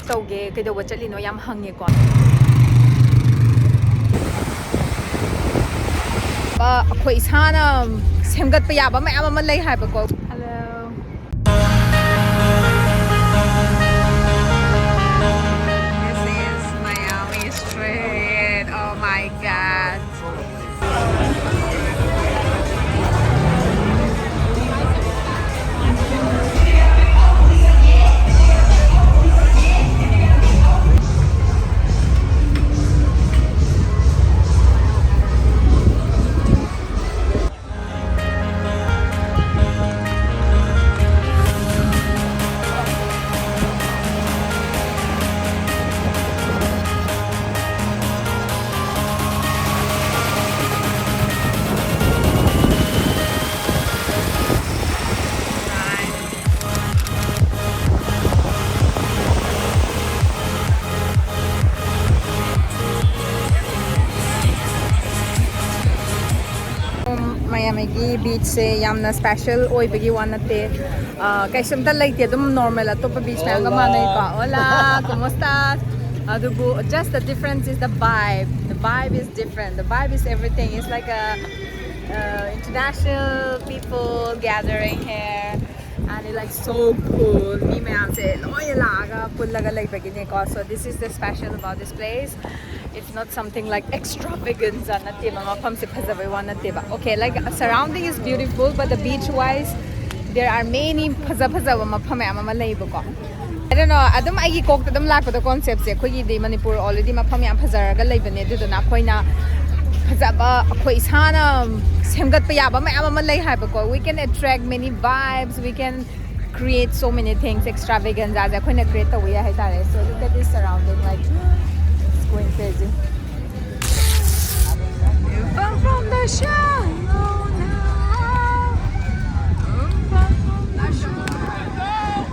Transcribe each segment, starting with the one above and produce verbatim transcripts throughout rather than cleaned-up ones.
ꯇꯧꯒꯦ, ꯀꯩꯗꯧꯕ ꯆꯠꯂꯤꯅꯣ ꯌꯥꯝ ꯍꯪꯉꯦꯀꯣ꯫ ꯑ, ꯑꯩꯈꯣꯏ ꯏꯁꯥꯅ ꯁꯦꯝꯒꯠꯄ ꯌꯥꯕ ꯃꯌꯥꯝ ꯑꯃ ꯂꯩ ꯍꯥꯏꯕꯀꯣ꯫ Hello. This is Miami Street. Oh my God. ꯃꯌꯥꯝꯒꯤ ꯕꯤꯆꯁꯦ ꯌꯥꯝꯅ ꯁ꯭ꯄꯦꯁꯦꯜ ꯑꯣꯏꯕꯒꯤ ꯋꯥ ꯅꯠꯇꯦ꯫ ꯑ, ꯀꯩꯁꯨꯝꯇ ꯂꯩꯇꯦ, ꯑꯗꯨꯝ ꯅꯣꯔꯃꯦꯜ ꯑꯇꯣꯞꯄ ꯕꯤꯆ ꯃꯌꯥꯝꯒ ꯃꯥꯟꯅꯩꯀꯣ꯫ Hola, ¿cómo estás? ꯑꯗꯨꯕꯨ just the difference is the vibe. The vibe is different. The vibe is everything. It's like a, uh, international people gathering here. And it's like so cool. ꯃꯤ ꯃꯌꯥꯝꯁꯦ ꯂꯣꯏꯅ ꯂꯥꯛꯑꯒ ꯄꯨꯜꯂꯒ ꯂꯩꯕꯒꯤꯅꯦꯀꯣ꯫ So this is the special about this place. It's not something like extravaganza ꯅꯠꯇꯦꯕ, ꯃꯐꯝꯁꯦ ꯐꯖꯕꯩ ꯋꯥ ꯅꯠꯇꯦꯕ꯫ Okay, like, surrounding is beautiful, but the beach wise, there are many ꯐꯖ ꯐꯖꯕ ꯃꯐꯝ ꯃꯌꯥꯝ ꯑꯃ ꯂꯩꯕꯀꯣ꯫ I don't know, ꯑꯗꯨꯝ ꯑꯩꯒꯤ ꯀꯣꯛꯇ ꯑꯗꯨꯝ ꯂꯥꯛꯄꯗ ꯀꯣꯟꯁꯦꯞꯁꯦ, ꯑꯩꯈꯣꯏꯒꯤꯗꯤ ꯃꯅꯤꯄꯨꯔ already ꯃꯐꯝ ꯌꯥꯝ ꯐꯖꯔꯒ ꯂꯩꯕꯅꯦ, ꯑꯗꯨꯗꯨꯅ ꯑꯩꯈꯣꯏꯅ ꯐꯖꯕ ꯑꯩꯈꯣꯏ ꯏꯁꯥꯅ ꯁꯦꯝꯒꯠꯄ ꯌꯥꯕ ꯃꯌꯥꯝ ꯑꯃ ꯂꯩ ꯍꯥꯏꯕꯀꯣ꯫ We can attract many vibes, we can create so many things, extravaganzaꯁꯦ ꯑꯩꯈꯣꯏꯅ create ꯇꯧꯕ ꯌꯥꯏ ꯍꯥꯏꯇꯥꯔꯦ꯫ So look at this surrounding, like, it's going crazy. You far from the shallow now. You far from the shallow.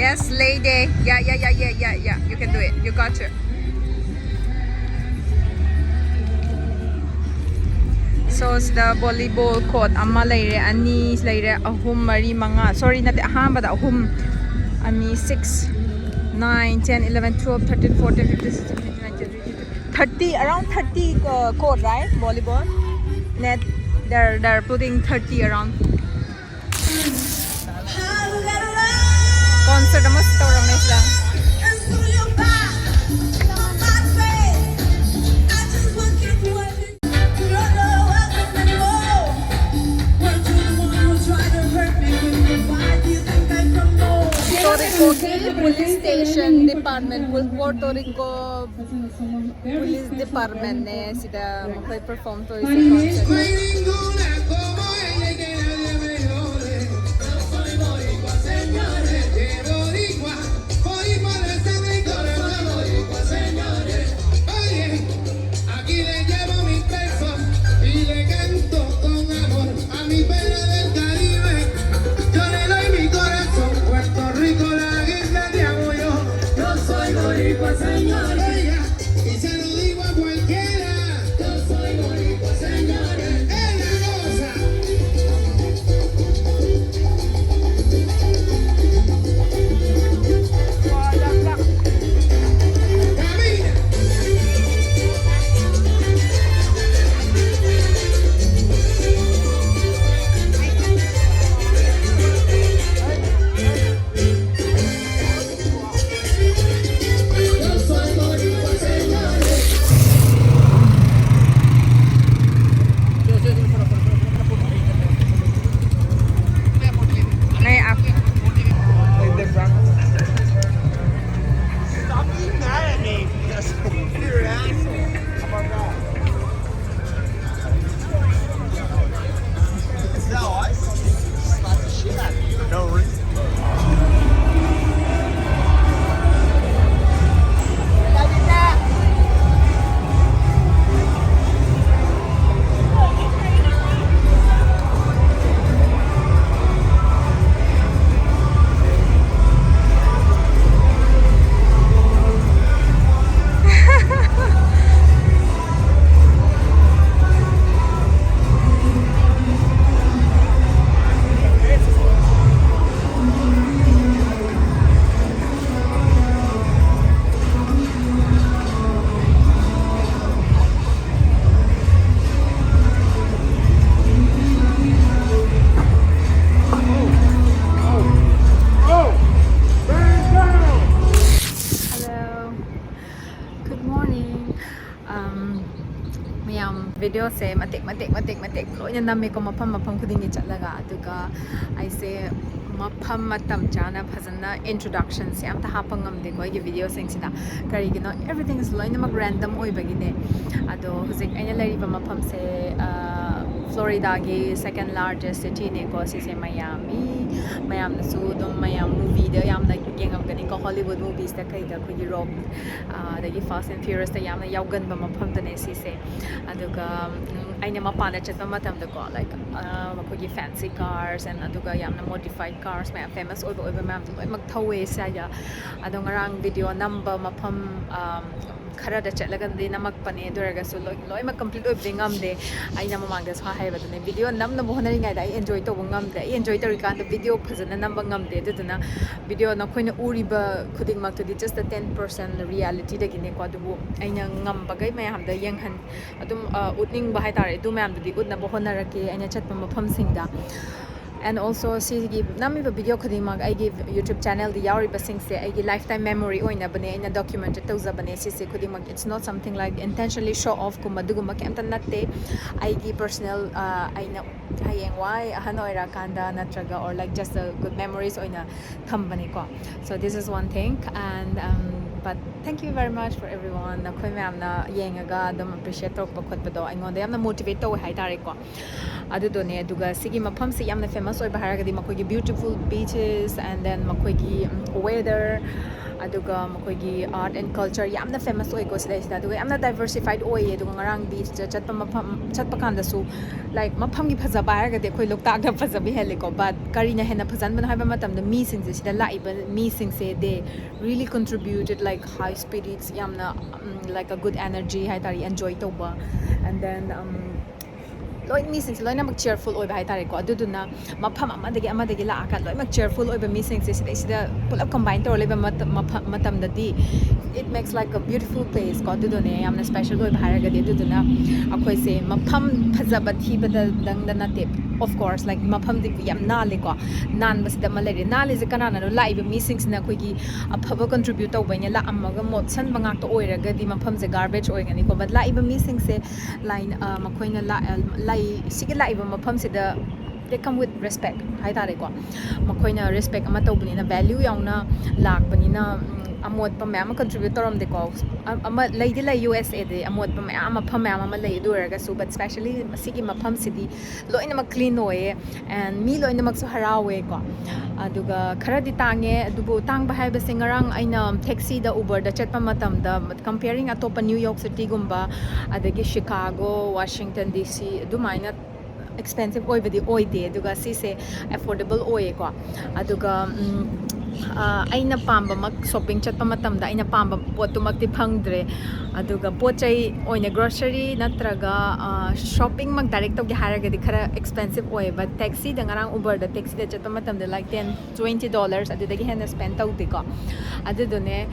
Yes, lady. Yeah, yeah, yeah, yeah, yeah, yeah. You can do it. You got it. So, ꯁꯤꯗ volleyball court ꯑꯃ ꯂꯩꯔꯦ, ꯑꯅꯤ ꯂꯩꯔꯦ, ꯑꯍꯨꯝ, ꯃꯔꯤ, ꯃꯉꯥ, sorry, ꯅꯠꯇꯦ, ꯑꯍꯥꯟꯕꯗ ꯑꯍꯨꯝ, ꯑꯅꯤ, six, Nine, ten, eleven, twelve, thirteen, fourteen, fifteen, sixteen, seventeen, eighteen, nineteen, twenty, thirty, around thirty uh, court, right? Volleyball net. They're, they're putting thirty around. Concert ꯑꯃꯁꯨ ꯇꯧꯔꯝꯃꯦ ꯁꯤꯗ꯫ Torikoki Police Station Department, Puerto Rico Police Department ꯅꯦ ꯁꯤꯗ ꯃꯈꯣꯏ perform ꯇꯧꯔꯤꯁꯦ concert꯫ Aquí le llevo mi peso y le canto con amor a mi perla del Caribe. Yo le doy mi corazón, Puerto Rico, la isla de Amuyo. Yo soy boricua, señores. Y se lo digo a cualquiera. Yo soy boricua, señores. Es la cosa. ꯃꯇꯦꯛ ꯃꯇꯦꯛ ꯃꯇꯦꯛ ꯃꯇꯦꯛ ꯂꯣꯏꯅ ꯅꯝꯃꯦꯀꯣ, ꯃꯐꯝ ꯃꯐꯝ ꯈꯨꯗꯤꯡꯒꯤ ꯆꯠꯂꯒ꯫ ꯑꯗꯨꯒ ꯑꯩꯁꯦ ꯃꯐꯝ ꯃꯇꯝ ꯆꯥꯅ ꯐꯖꯅ introductionꯁꯦ ꯑꯝꯇ ꯍꯥꯞꯄ ꯉꯝꯗꯦꯀꯣ ꯑꯩꯒꯤ videoꯁꯤꯡꯁꯤꯗ꯫ ꯀꯔꯤꯒꯤꯅꯣ, everythingꯁꯦ ꯂꯣꯏꯅꯃꯛ random ꯑꯣꯏꯕꯒꯤꯅꯦ꯫ ꯑꯗꯣ ꯍꯧꯖꯤꯛ ꯑꯩꯅ ꯂꯩꯔꯤꯕ ꯃꯐꯝꯁꯦ Floridaꯒꯤ second largest cityꯅꯦꯀꯣ꯫ ꯁꯤꯁꯦ Miami, ꯃꯌꯥꯝꯅꯁꯨ ꯑꯗꯨꯝ, ꯃꯌꯥꯝ movieꯗ ꯌꯥꯝꯅ ꯌꯦꯡꯉꯝꯒꯅꯤꯀꯣ, Hollywood moviesꯇ ꯀꯩꯗ ꯑꯩꯈꯣꯏꯒꯤ rock, ꯑꯗꯒꯤ Fast and Furiousꯇ ꯌꯥꯝꯅ ꯌꯥꯎꯒꯟꯕ ꯃꯐꯝꯗꯨꯅꯦ ꯁꯤꯁꯦ꯫ ꯑꯗꯨꯒ ꯑꯩꯅ ꯃꯄꯥꯟꯗ ꯆꯠꯄ ꯃꯇꯝꯗꯀꯣ, like, ꯑꯩꯈꯣꯏꯒꯤ fancy cars and ꯑꯗꯨꯒ ꯌꯥꯝꯅ modified cars ꯃꯌꯥꯝ, famous ꯑꯣꯏꯕ ꯑꯣꯏꯕ ꯃꯌꯥꯝꯗꯣ ꯂꯣꯏꯅꯃꯛ ꯊꯧꯋꯦ ꯁ꯭ꯋꯥꯏꯗ꯫ ꯑꯗꯣ ꯉꯔꯥꯡ video ꯅꯝꯕ ꯃꯐꯝ ꯈꯔꯗ ꯆꯠꯂꯒꯗꯤ ꯅꯝꯃꯛꯄꯅꯦ, ꯑꯗꯨ ꯑꯣꯏꯔꯒꯁꯨ ꯂꯣꯏ ꯂꯣꯏꯅꯃꯛ complete ꯑꯣꯏꯕꯗꯤ ꯉꯝꯗꯦ꯫ ꯑꯩꯅ ꯃꯃꯥꯡꯗꯁꯨ ꯍꯥꯏꯕꯗꯨꯅꯦ, video ꯅꯝꯅꯕ ꯍꯣꯠꯅꯔꯤꯉꯩꯗ ꯑꯩ enjoy ꯇꯧꯕ ꯉꯝꯗ꯭ꯔꯦ꯫ ꯑꯩ enjoy ꯇꯧꯔꯤꯀꯥꯟꯗ video ꯐꯖꯅ ꯅꯝꯕ ꯉꯝꯗꯦ꯫ ꯑꯗꯨꯗꯨꯅ video ꯅꯈꯣꯏꯅ ꯎꯔꯤꯕ ꯈꯨꯗꯤꯡꯃꯛꯇꯨꯗꯤ just a ten percent realityꯗꯒꯤꯅꯦꯀꯣ꯫ ꯑꯗꯨꯕꯨ ꯑꯩꯅ ꯉꯝꯕꯈꯩ ꯃꯌꯥꯝꯗ ꯌꯦꯡꯍꯟ ꯑꯗꯨꯝ ꯎꯠꯅꯤꯡꯕ ꯍꯥꯏꯇꯥꯔꯦ, ꯑꯗꯨ ꯃꯌꯥꯝꯗꯨꯗꯤ ꯎꯠꯅꯕ ꯍꯣꯠꯅꯔꯛꯀꯦ ꯑꯩꯅ ꯆꯠꯄ ꯃꯐꯝꯁꯤꯡꯗ꯫ And also ꯁꯤꯒꯤ ꯅꯝꯃꯤꯕ video ꯈꯨꯗꯤꯡꯃꯛ ꯑꯩꯒꯤ YouTube channelꯗ ꯌꯥꯎꯔꯤꯕꯁꯤꯡꯁꯦ ꯑꯩꯒꯤ lifetime memory ꯑꯣꯏꯅꯕꯅꯦ ꯑꯩꯅ documented ꯇꯧꯖꯕꯅꯦ꯫ ꯁꯤꯁꯦ ꯈꯨꯗꯤꯡꯃꯛ, it's not something like intentionally show offꯀꯨꯝꯕ ꯑꯗꯨꯒꯨꯝꯕ ꯀꯩꯝꯇ ꯅꯠꯇꯦ꯫ ꯑꯩꯒꯤ personal, ꯑꯩꯅ ꯍꯌꯦꯡꯋꯥꯏ ꯑꯍꯟ ꯑꯣꯏꯔꯀꯥꯟꯗ ꯅꯠꯇ꯭ꯔꯒ or like just a good memories ꯑꯣꯏꯅ ꯊꯝꯕꯅꯦꯀꯣ꯫ So this is one thing and um, but thank you very much for everyone꯫ ꯅꯈꯣꯏ ꯃꯌꯥꯝꯅ ꯌꯦꯡꯉꯒ ꯑꯗꯨꯝ appreciate ꯇꯧꯔꯛꯄ ꯈꯣꯠꯄꯗꯣ ꯑꯩꯉꯣꯟꯗ ꯌꯥꯝꯅ motivate ꯇꯧꯋꯦ ꯍꯥꯏꯇꯥꯔꯦꯀꯣ꯫ ꯑꯗꯨꯗꯣꯅꯦ꯫ ꯑꯗꯨꯒ ꯁꯤꯒꯤ ꯃꯐꯝꯁꯤ ꯌꯥꯝꯅ famous ꯑꯣꯏꯕ ꯍꯥꯏꯔꯒꯗꯤ ꯃꯈꯣꯏꯒꯤ beautiful beaches and then ꯃꯈꯣꯏꯒꯤ weather, ꯑꯗꯨꯒ ꯃꯈꯣꯏꯒꯤ art and culture ꯌꯥꯝꯅ famous ꯑꯣꯏꯀꯣ ꯁꯤꯗꯩꯁꯤꯗ꯫ ꯑꯗꯨꯒ ꯌꯥꯝꯅ diversified ꯑꯣꯏꯌꯦ꯫ ꯑꯗꯨꯒ ꯉꯔꯥꯡ beachꯇ ꯆꯠꯄ ꯃꯐꯝ, ꯆꯠꯄ ꯀꯥꯟꯗꯁꯨ, like, ꯃꯐꯝꯒꯤ ꯐꯖꯕ ꯍꯥꯏꯔꯒꯗꯤ ꯑꯩꯈꯣꯏ ꯂꯣꯛꯇꯥꯛꯅ ꯐꯖꯕ ꯍꯦꯜꯂꯦꯀꯣ꯫ But ꯀꯔꯤꯅ ꯍꯦꯟꯅ ꯐꯖꯍꯟꯕꯅꯣ ꯍꯥꯏꯕ ꯃꯇꯝꯗ ꯃꯤꯁꯤꯡꯁꯦ, ꯁꯤꯗ ꯂꯥꯛꯏꯕ ꯃꯤꯁꯤꯡꯁꯦ, they really contributed like high spirits, ꯌꯥꯝꯅ ꯎꯝ, like a good energy ꯍꯥꯏꯇꯥꯔꯦ, enjoy ꯇꯧꯕ꯫ And then um, ꯂꯣꯏ ꯃꯤꯁꯤꯡꯁꯦ ꯂꯣꯏꯅꯃꯛ cheerful ꯑꯣꯏꯕ ꯍꯥꯏꯇꯥꯔꯦꯀꯣ꯫ ꯑꯗꯨꯗꯨꯅ ꯃꯐꯝ ꯑꯃꯗꯒꯤ ꯑꯃꯗꯒꯤ ꯂꯥꯛꯑꯒ ꯂꯣꯏꯅꯃꯛ cheerful ꯑꯣꯏꯕ ꯃꯤꯁꯤꯡꯁꯦ ꯁꯤꯗꯩꯁꯤꯗ ꯄꯨꯂꯞ combine ꯇꯧꯔ ꯂꯩꯕ ꯃꯇꯝ- ꯃꯐꯝ- ꯃꯇꯝꯗꯗꯤ it makes like a beautiful place ꯀꯣ꯫ ꯑꯗꯨꯗꯨꯅꯦ ꯌꯥꯝꯅ special ꯑꯣꯏꯕ ꯍꯥꯏꯔꯒꯗꯤ꯫ ꯑꯗꯨꯗꯨꯅ ꯑꯩꯈꯣꯏꯁꯦ ꯃꯐꯝ ꯐꯖꯕ ꯊꯤꯕꯗꯗꯪꯗ ꯅꯠꯇꯦ, of course, like, ꯃꯐꯝꯗꯤ ꯌꯥꯝ ꯅꯥꯜꯂꯦꯀꯣ꯫ ꯅꯥꯟꯕꯁꯤꯗ ꯑꯃ ꯂꯩꯔꯦ꯫ ꯅꯥꯜꯂꯤꯁꯦ ꯀꯅꯥꯅꯅꯣ? ꯂꯥꯛꯏꯕ ꯃꯤꯁꯤꯡꯁꯤꯅ ꯑꯩꯈꯣꯏꯒꯤ ꯑꯐꯕ contribute ꯇꯧꯕꯩꯅ ꯂꯥꯛꯑꯝꯃꯒ ꯃꯣꯠꯁꯟꯕ ꯉꯥꯛꯇ ꯑꯣꯏꯔꯒꯗꯤ ꯃꯐꯝꯁꯦ garbage ꯑꯣꯏꯒꯅꯤꯀꯣ꯫ But ꯂꯥꯛꯏꯕ ꯃꯤꯁꯤꯡꯁꯦ line- ꯑ, ꯃꯈꯣꯏꯅ ꯂꯥꯛ- ꯑ, ꯂꯩ- ꯁꯤꯒꯤ ꯂꯥꯛꯏꯕ ꯃꯐꯝꯁꯤꯗ they come with respect ꯍꯥꯏꯇꯥꯔꯦꯀꯣ꯫ ꯃꯈꯣꯏꯅ respect ꯑꯃ ꯇꯧꯕꯅꯤꯅ, value ꯌꯥꯎꯅ ꯂꯥꯛꯄꯅꯤꯅ, ꯎꯝ, ꯑꯃꯣꯠꯄ ꯃꯌꯥꯝ ꯑꯃ contribute ꯇꯧꯔꯝꯗꯦꯀꯣ꯫ ꯑ- ꯑꯃ ꯂꯩꯗꯤ ꯂꯩ, ꯌꯨ ꯑꯦꯁ ꯑꯦꯗꯤ ꯑꯃꯣꯠꯄ ꯃꯌꯥꯝ, ꯃꯐꯝ ꯃꯌꯥꯝ ꯑꯃ ꯂꯩ꯫ ꯑꯗꯨ ꯑꯣꯏꯔꯒꯁꯨ, but specially ꯃꯁꯤꯒꯤ ꯃꯐꯝꯁꯤꯗꯤ ꯂꯣꯏꯅꯃꯛ clean ꯑꯣꯏꯌꯦ, and ꯃꯤ ꯂꯣꯏꯅꯃꯛꯁꯨ ꯍꯔꯥꯎꯋꯦꯀꯣ꯫ ꯑꯗꯨꯒ ꯈꯔꯗꯤ ꯇꯥꯡꯉꯦ, ꯑꯗꯨꯕꯨ ꯇꯥꯡꯕ ꯍꯥꯏꯕꯁꯦ, ꯉꯔꯥꯡ ꯑꯩꯅ taxiꯗ, Uberꯗ ꯆꯠꯄ ꯃꯇꯝꯗ, comparing ꯑꯇꯣꯞꯄ New York Cityꯒꯨꯝꯕ, ꯑꯗꯒꯤ Chicago, Washington D C, ꯑꯗꯨꯃꯥꯏꯅ expensive ꯑꯣꯏꯕꯗꯤ ꯑꯣꯏꯗꯦ, ꯑꯗꯨꯒ ꯁꯤꯁꯦ affordable ꯑꯣꯏꯌꯦꯀꯣ꯫ ꯑꯗꯨꯒ, ꯎꯝ, ꯑ, ꯑꯩꯅ ꯄꯥꯝꯕꯃꯛ shopping ꯆꯠꯄ ꯃꯇꯝꯗ ꯑꯩꯅ ꯄꯥꯝꯕ ꯄꯣꯠꯇꯨꯃꯛꯇꯤ ꯐꯪꯗ꯭ꯔꯦ꯫ ꯑꯗꯨꯒ ꯄꯣꯠ ꯆꯩ ꯑꯣꯏꯅ, grocery ꯅꯠꯇ꯭ꯔꯒ, ꯑ, shoppingꯃꯛ direct ꯇꯧꯒꯦ ꯍꯥꯏꯔꯒꯗꯤ ꯈꯔ expensive ꯑꯣꯏꯌꯦ꯫ But taxiꯗ, ꯉꯔꯥꯡ Uberꯗ taxiꯗ ꯆꯠꯄ ꯃꯇꯝꯗ, like, ten, twenty dollars, ꯑꯗꯨꯗꯒꯤ ꯍꯦꯟꯅ spend ꯇꯧꯗꯦꯀꯣ꯫ ꯑꯗꯨꯗꯨꯅꯦ꯫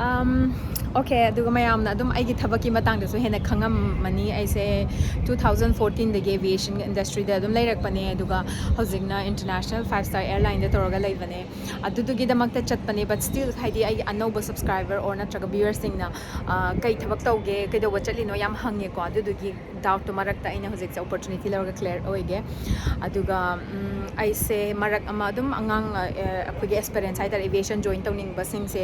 Um, okay, ꯑꯗꯨꯒ ꯃꯌꯥꯝꯅ ꯑꯗꯨꯝ ꯑꯩꯒꯤ ꯊꯕꯛꯀꯤ ꯃꯇꯥꯡꯗꯁꯨ ꯍꯦꯟꯅ ꯈꯪꯉꯝꯃꯅꯤ꯫ ꯑꯩꯁꯦ two thousand fourteenꯗꯒꯤ aviation industryꯗ ꯑꯗꯨꯝ ꯂꯩꯔꯛꯄꯅꯦ, ꯑꯗꯨꯒ ꯍꯧꯖꯤꯛꯅ international five star airlineꯗ ꯇꯧꯔꯒ ꯂꯩꯕꯅꯦ꯫ ꯑꯗꯨꯗꯨꯒꯤꯗꯃꯛꯇ ꯆꯠꯄꯅꯦ, but still, ꯍꯥꯏꯗꯤ, ꯑꯩꯒꯤ ꯑꯅꯧꯕ subscriber or ꯅꯠꯇ꯭ꯔꯒ viewerꯁꯤꯡꯅ, ꯑ, "ꯀꯩ ꯊꯕꯛ ꯇꯧꯒꯦ, ꯀꯩꯗꯧꯕ ꯆꯠꯂꯤꯅꯣ?" ꯌꯥꯝ ꯍꯪꯉꯦꯀꯣ꯫ ꯑꯗꯨꯗꯨꯒꯤ doubtꯇꯣ ꯃꯔꯛꯇ ꯑꯩꯅ ꯍꯧꯖꯤꯛꯁꯦ opportunity ꯂꯧꯔꯒ clear ꯑꯣꯏꯒꯦ꯫ ꯑꯗꯨꯒ, ꯎꯝ, ꯑꯩꯁꯦ ꯃꯔꯛ ꯑꯃ ꯑꯗꯨꯝ ꯑꯉꯥꯡ, ꯑ, ꯑꯩꯈꯣꯏꯒꯤ aspirants ꯍꯥꯏꯇꯥꯔꯦ, aviation join ꯇꯧꯅꯤꯡꯕꯁꯤꯡꯁꯦ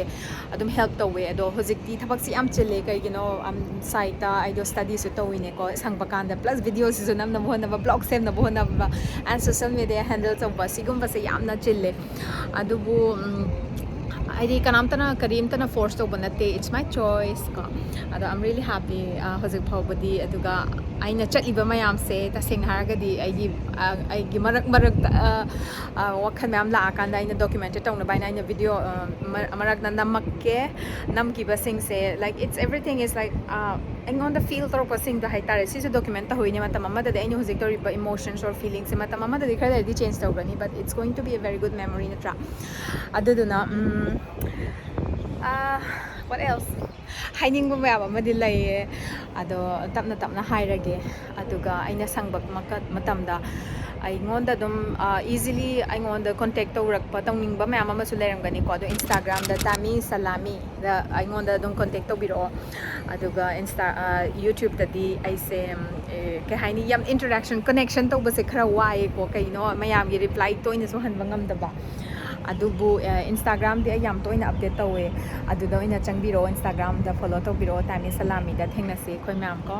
ꯑꯗꯨꯝ help ꯇꯧꯋꯦ꯫ ꯑꯗꯣ ꯍꯧꯖꯤꯛꯇꯤ ꯊꯕꯛꯁꯤ ꯌꯥꯝ ꯆꯤꯜꯂꯦ, ꯀꯩꯒꯤꯅꯣ, ꯎꯝ, sideꯇ ꯑꯩꯗꯣ studyꯁꯨ ꯇꯧꯋꯤꯅꯦꯀꯣ, ꯁꯪꯕ ꯀꯥꯟꯗ, plus videoꯁꯤꯁꯨ ꯅꯝꯅꯕ ꯍꯣꯠꯅꯕ, blog ꯁꯦꯝꯅꯕ ꯍꯣꯠꯅꯕ, and social media handle ꯇꯧꯕ, ꯁꯤꯒꯨꯝꯕꯁꯦ ꯌꯥꯝꯅ ꯆꯤꯜꯂꯦ꯫ ꯑꯗꯨꯕꯨ, ꯎꯝ, ꯍꯥꯏꯗꯤ, ꯀꯅꯥꯝꯇꯅ, ꯀꯔꯤꯝꯇꯅ force ꯇꯧꯕ ꯅꯠꯇꯦ, it's my choice ꯀꯣ꯫ ꯑꯗꯣ I'm really happy, ꯑ, ꯍꯧꯖꯤꯛ ꯐꯥꯎꯕꯗꯤ꯫ ꯑꯗꯨꯒ ꯑꯩꯅ ꯆꯠꯂꯤꯕ ꯃꯌꯥꯝꯁꯦ, ꯇꯁꯦꯡꯅ ꯍꯥꯏꯔꯒꯗꯤ, ꯑꯩꯒꯤ, ꯑ, ꯑꯩꯒꯤ ꯃꯔꯛ ꯃꯔꯛꯇ, ꯑ, ꯑ, ꯋꯥꯈꯜ ꯃꯌꯥꯝ ꯂꯥꯛꯑꯀꯥꯟꯗ ꯑꯩꯅ document ꯇꯧꯅꯕ ꯍꯥꯏꯅ ꯑꯩꯅ video, ꯑ, ꯃꯔ-, ꯃꯔꯛꯇ ꯅꯝꯃꯛꯀꯦ꯫ ꯅꯝꯈꯤꯕꯁꯤꯡꯁꯦ, like, it's, everything is like, ꯑ, ꯑꯩꯉꯣꯟꯗ ꯐꯤꯜ ꯇꯧꯔꯛꯄꯁꯤꯡꯗꯣ ꯍꯥꯏꯇꯥꯔꯦ, ꯁꯤꯁꯨ ꯗꯣꯀ꯭ꯌꯨꯃꯦꯟ ꯇꯧꯍꯧꯏꯅꯦ꯫ ꯃꯇꯝ ꯑꯃꯗꯗꯤ ꯑꯩꯅ ꯍꯧꯖꯤꯛ ꯇꯧꯔꯤꯕ ꯏꯃꯣꯁꯟꯁ ꯑꯣꯔ ꯐꯤꯂꯤꯡꯁꯦ ꯃꯇꯝ ꯑꯃꯗꯗꯤ ꯈꯔ ꯂꯩꯔꯗꯤ ꯆꯦꯟꯖ ꯇꯧꯒꯅꯤ, but it's going to be a very good memory, ꯅꯠꯇ꯭ꯔꯥ? ꯑꯗꯨꯗꯨꯅ ꯎꯝ, ꯑꯥ, what else? ꯍꯥꯏꯅꯤꯡꯕ ꯃꯌꯥꯝ ꯑꯃꯗꯤ ꯂꯩꯌꯦ, ꯑꯗꯣ ꯇꯞꯅ ꯇꯞꯅ ꯍꯥꯏꯔꯒꯦ꯫ ꯑꯗꯨꯒ ꯑꯩꯅ ꯁꯪꯕ ꯃꯀ- ꯃꯇꯝꯗ ꯑꯩꯉꯣꯟꯗ ꯑꯗꯨꯝ ꯏꯖꯤꯂꯤ ꯑꯩꯉꯣꯟꯗ ꯀꯣꯟꯇꯦꯛ ꯇꯧꯔꯛꯄ, ꯇꯧꯅꯤꯡꯕ ꯃꯌꯥꯝ ꯑꯃꯁꯨ ꯂꯩꯔꯝꯒꯅꯤꯀꯣ꯫ ꯑꯗꯣ ꯏꯟꯁꯇꯥꯒ꯭ꯔꯥꯝꯗ ꯇꯥꯃꯤ ꯁꯂꯥꯃꯤꯗ ꯑꯩꯉꯣꯟꯗ ꯑꯗꯨꯝ ꯀꯣꯟꯇꯦꯛ ꯇꯧꯕꯤꯔꯛꯑꯣ꯫ ꯑꯗꯨꯒ ꯏꯟꯁꯇꯥ ꯌꯨꯇ꯭ꯌꯨꯕꯇꯗꯤ ꯑꯩꯁꯦ ꯎꯝ, ꯑꯦ, ꯀꯩ ꯍꯥꯏꯅꯤ, ꯌꯥꯝ ꯏꯟꯇꯔꯦꯛꯁꯟ, ꯀꯅꯦꯛꯁꯟ ꯇꯧꯕꯁꯦ ꯈꯔ ꯋꯥꯏꯌꯦꯀꯣ꯫ ꯀꯩꯅꯣ, ꯃꯌꯥꯝꯒꯤ ꯔꯤꯄ꯭ꯂꯥꯏ ꯇꯣꯏꯅꯁꯨ ꯍꯟꯕ ꯉꯝꯗꯕ꯫ ꯑꯗꯨꯕꯨ ꯏꯟꯁꯇꯥꯒ꯭ꯔꯥꯝꯗꯤ ꯑꯩ ꯌꯥꯝ ꯇꯣꯏꯅ ꯑꯞꯗꯦꯠ ꯇꯧꯋꯦ꯫ ꯑꯗꯨꯗ ꯑꯣꯏꯅ ꯆꯪꯕꯤꯔꯛꯑꯣ, ꯏꯟꯁꯇꯥꯒ꯭ꯔꯥꯝꯗ ꯐꯣꯂꯣ ꯇꯧꯕꯤꯔꯛꯑꯣ, ꯇꯥꯃꯤ ꯁꯂꯥꯃꯤꯗ ꯊꯦꯡꯅꯁꯤ ꯑꯩꯈꯣꯏ ꯃꯌꯥꯝ ꯀꯣ꯫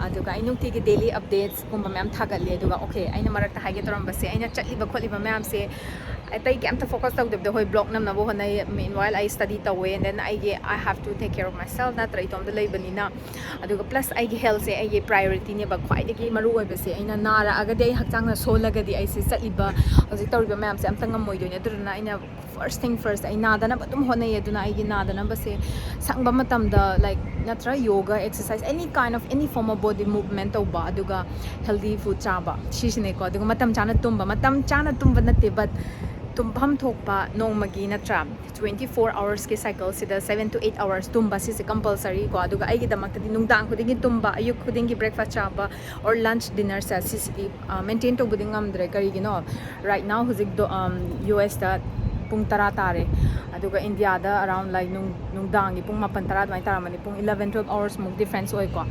ꯑꯗꯨꯒ ꯑꯩ ꯅꯨꯡꯇꯤꯒꯤ ꯗꯦꯂꯤ ꯑꯞꯗꯦꯠꯁꯀꯨꯝꯕ ꯃꯌꯥꯝ ꯊꯥꯒꯠꯂꯦ꯫ ꯑꯗꯨꯒ ꯑꯣꯀꯦ, ꯑꯩꯅ ꯃꯔꯛꯇ ꯍꯥꯏꯒꯦ ꯇꯧꯔꯝꯕꯁꯦ, ꯑꯩꯅ ꯆꯠꯂꯤꯕ ꯈꯣꯠꯂꯤꯕ ꯃꯌꯥꯝꯁꯦ ꯑꯇꯩ ꯀꯩꯝꯇ ꯐꯣꯀꯁ ꯇꯧꯗꯕꯗ, ꯍꯣꯏ, ꯕ꯭ꯂꯣꯛ ꯅꯝꯅꯕ ꯍꯣꯠꯅꯩ, meanwhile ꯑꯩ ꯁ꯭ꯇꯗꯤ ꯇꯧꯋꯦ, and then ꯑꯩꯒꯤ I have to take care of myself, ꯅꯠꯇ꯭ꯔ? ꯏꯇꯣꯝꯇ ꯂꯩꯕꯅꯤꯅ꯫ ꯑꯗꯨꯒ ꯄ꯭ꯂꯁ ꯑꯩꯒꯤ ꯍꯦꯜꯊꯁꯦ ꯑꯩꯒꯤ ꯄ꯭ꯔꯥꯏꯌꯣꯔꯤꯇꯤꯅꯦꯕ, ꯈ꯭ꯋꯥꯏꯗꯒꯤ ꯃꯔꯨ ꯑꯣꯏꯕꯁꯦ꯫ ꯑꯩꯅ ꯅꯥꯔꯛꯑꯒꯗꯤ, ꯑꯩ ꯍꯛꯆꯥꯡꯅ ꯁꯣꯜꯂꯒꯗꯤ ꯑꯩꯁꯦ ꯆꯠꯂꯤꯕ, ꯍꯧꯖꯤꯛ ꯇꯧꯔꯤꯕ ꯃꯌꯥꯝꯁꯦ ꯑꯝꯇ ꯉꯝꯃꯣꯏꯗꯣꯏꯅꯦ꯫ ꯑꯗꯨꯗꯨꯅ ꯑꯩꯅ ꯐꯥꯔꯁ ꯊꯤꯡ ꯐꯥꯔꯁ ꯑꯩ ꯅꯥꯗꯅꯕ ꯑꯗꯨꯝ ꯍꯣꯠꯅꯩ꯫ ꯑꯗꯨꯅ ꯑꯩꯒꯤ ꯅꯥꯗꯅꯕꯁꯦ ꯁꯪꯕ ꯃꯇꯝꯗ, ꯂꯥꯏꯛ, ꯅꯠꯇ꯭ꯔ ꯌꯣꯒ, exercise, any kind of, any form of body movement ꯇꯧꯕ, ꯑꯗꯨꯒ ꯍꯦꯜꯗꯤ ꯐꯨꯗ ꯆꯥꯕ, ꯁꯤꯁꯤꯅꯦꯀꯣ꯫ ꯑꯗꯨꯒ ꯃꯇꯝ ꯆꯥꯅ ꯇꯨꯝꯕ, ꯃꯇꯝ ꯆꯥꯅ ꯇꯨꯝꯕ ꯅꯠꯇꯦ, but ꯇꯨꯝꯐꯝ ꯊꯣꯛꯄ ꯅꯣꯡꯃꯒꯤ, ꯅꯠꯇ꯭ꯔꯥ, twenty four hoursꯀꯤ cycleꯁꯤꯗ seven to eight hours ꯇꯨꯝꯕ, ꯁꯤꯁꯦ compulsoryꯀꯣ꯫ ꯑꯗꯨꯒ ꯑꯩꯒꯤꯗꯃꯛꯇꯗꯤ ꯅꯨꯡꯗꯥꯡ ꯈꯨꯗꯤꯡꯒꯤ ꯇꯨꯝꯕ, ꯑꯌꯨꯛ ꯈꯨꯗꯤꯡꯒꯤ breakfast ꯆꯥꯕ, or lunch dinnerꯁꯦ, ꯁꯤꯁꯤꯗꯤ ꯃꯦꯟꯇꯦꯟ ꯇꯧꯕꯗꯤ ꯉꯝꯗ꯭ꯔꯦ꯫ ꯀꯔꯤꯒꯤꯅꯣ? Right now ꯍꯧꯖꯤꯛ ꯗꯣ, ꯎꯝ, ꯌꯨ ꯑꯦꯁꯇ ꯄꯨꯡ ꯇꯔꯥ ꯇꯥꯔꯦ, ꯑꯗꯨꯒ ꯏꯟꯗꯤꯌꯥꯗ around, like, ꯅꯨꯡ-, ꯅꯨꯡꯗꯥꯡꯒꯤ ꯄꯨꯡ ꯃꯥꯄꯟ ꯇꯔꯥ ꯑꯗꯨꯃꯥꯏꯅ ꯇꯥꯔꯝꯃꯅꯤ꯫ ꯄꯨꯡ eleven twelve hours ꯃꯨꯛ difference ꯑꯣꯏꯀꯣ꯫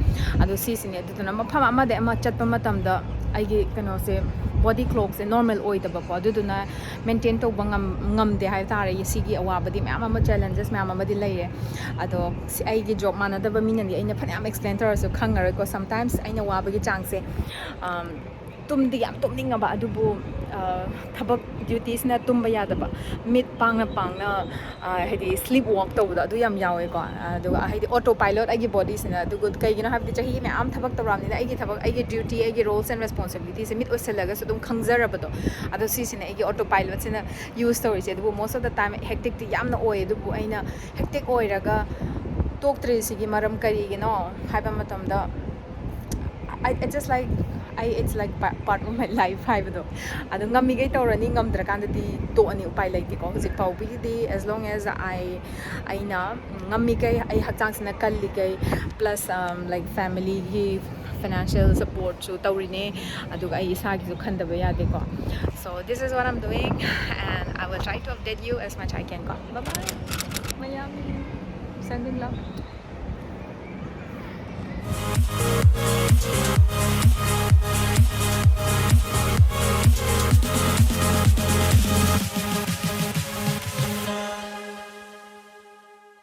ꯑꯗꯣ ꯁꯤꯁꯤꯅꯦ꯫ ꯑꯗꯨꯗꯨꯅ ꯃꯐꯝ ꯑꯃꯗ ꯑꯃ ꯆꯠꯄ ꯃꯇꯝꯗ ꯑꯩꯒꯤ ꯀꯩꯅꯣꯁꯦ, body clockꯁꯦ normal ꯑꯣꯏꯗꯕꯀꯣ꯫ ꯑꯗꯨꯗꯨꯅ ꯃꯦꯟꯇꯦꯟ ꯇꯧꯕ ꯉꯝ-, ꯉꯝꯗꯦ ꯍꯥꯏ ꯇꯥꯔꯦ꯫ ꯁꯤꯒꯤ ꯑꯋꯥꯕꯗꯤ ꯃꯌꯥꯝ ꯑꯃ, challenges ꯃꯌꯥꯝ ꯑꯃꯗꯤ ꯂꯩꯔꯦ꯫ ꯑꯗꯣ ꯁꯤ ꯑꯩꯒꯤ ꯖꯣꯕ ꯃꯥꯟꯅꯗꯕ ꯃꯤꯅꯗꯤ ꯑꯩꯅ ꯐꯅꯌꯥꯝ ꯑꯦꯛꯁꯄ꯭ꯂꯦꯟ ꯇꯧꯔꯁꯨ ꯈꯪꯉꯔꯣꯏꯀꯣ꯫ Sometimes ꯑꯩꯅ ꯋꯥꯕꯒꯤ ꯆꯥꯡꯁꯦ, ꯑꯝ, ꯇꯨꯝꯗꯤ ꯌꯥꯝ ꯇꯨꯝꯅꯤꯡꯉꯕ, ꯑꯗꯨꯕꯨ, ꯑ, ꯊꯕꯛ ꯗ꯭ꯌꯨꯇꯤꯁꯤꯅ ꯇꯨꯝꯕ ꯌꯥꯗꯕ, ꯃꯤꯠ ꯄꯥꯡꯅ ꯄꯥꯡꯅ, ꯑ, ꯍꯥꯏꯗꯤ sleep walk ꯇꯧꯕꯗꯣ, ꯑꯗꯨ ꯌꯥꯝ ꯌꯥꯎꯋꯦꯀꯣ꯫ ꯑꯗꯨꯒ ꯍꯥꯏꯗꯤ autopilot ꯑꯩꯒꯤ ꯕꯣꯗꯤꯁꯤꯅ꯫ ꯑꯗꯨꯒ ꯀꯩꯒꯤꯅꯣ ꯍꯥꯏꯕꯗꯤ ꯆꯍꯤ ꯃꯌꯥꯝ ꯊꯕꯛ ꯇꯧꯔꯛꯑꯕꯅꯤꯅ ꯑꯩꯒꯤ ꯊꯕꯛ, ꯑꯩꯒꯤ ꯗ꯭ꯌꯨꯇꯤ, ꯑꯩꯒꯤ roles and responsibilityꯁꯦ ꯃꯤꯠ ꯎꯏꯁꯜꯂꯒꯁꯨ ꯑꯗꯨꯝ ꯈꯪꯖꯔꯕꯗꯣ꯫ ꯑꯗꯣ ꯁꯤꯁꯤꯅ ꯑꯩꯒꯤ autopilotꯁꯤꯅ ꯌꯨꯁ ꯇꯧꯔꯤꯁꯦ꯫ ꯑꯗꯨꯕꯨ most of the time hecticꯇꯤ ꯌꯥꯝꯅ ꯑꯣꯏ꯫ ꯑꯗꯨꯕꯨ ꯑꯩꯅ hectic ꯑꯣꯏꯔꯒ ꯇꯣꯛꯇ꯭ꯔꯤꯁꯤꯒꯤ ꯃꯔꯝ ꯀꯔꯤꯒꯤꯅꯣ ꯍꯥꯏꯕ ꯃꯇꯝꯗ, I, it's just like, I, it's like pa- part of my life ꯍꯥꯏꯕꯗꯣ, ꯑꯗꯨ ꯉꯝꯃꯤꯈꯩ ꯇꯧꯔꯅꯤ, ꯉꯝꯗ꯭ꯔꯀꯥꯟꯗꯗꯤ ꯇꯣꯛꯑꯅꯤ, ꯎꯄꯥꯏ ꯂꯩꯇꯦꯀꯣ꯫ ꯍꯧꯖꯤꯛ ꯐꯥꯎꯕꯒꯤꯗꯤ, as long as I, ꯑꯩꯅ ꯉꯝꯃꯤꯈꯩ, ꯑꯩ ꯍꯛꯆꯥꯡꯁꯤꯅ ꯀꯜꯂꯤꯈꯩ, plus, um, like, familyꯒꯤ financial supportꯁꯨ ꯇꯧꯔꯤꯅꯦ, ꯑꯗꯨꯒ ꯑꯩ ꯏꯁꯥꯒꯤꯁꯨ ꯈꯟꯗꯕ ꯌꯥꯗꯦꯀꯣ꯫ So this is what I'm doing, and I will try to update you as much I can ꯀꯣ꯫ Bye bye ꯃꯌꯥꯝ, sending love.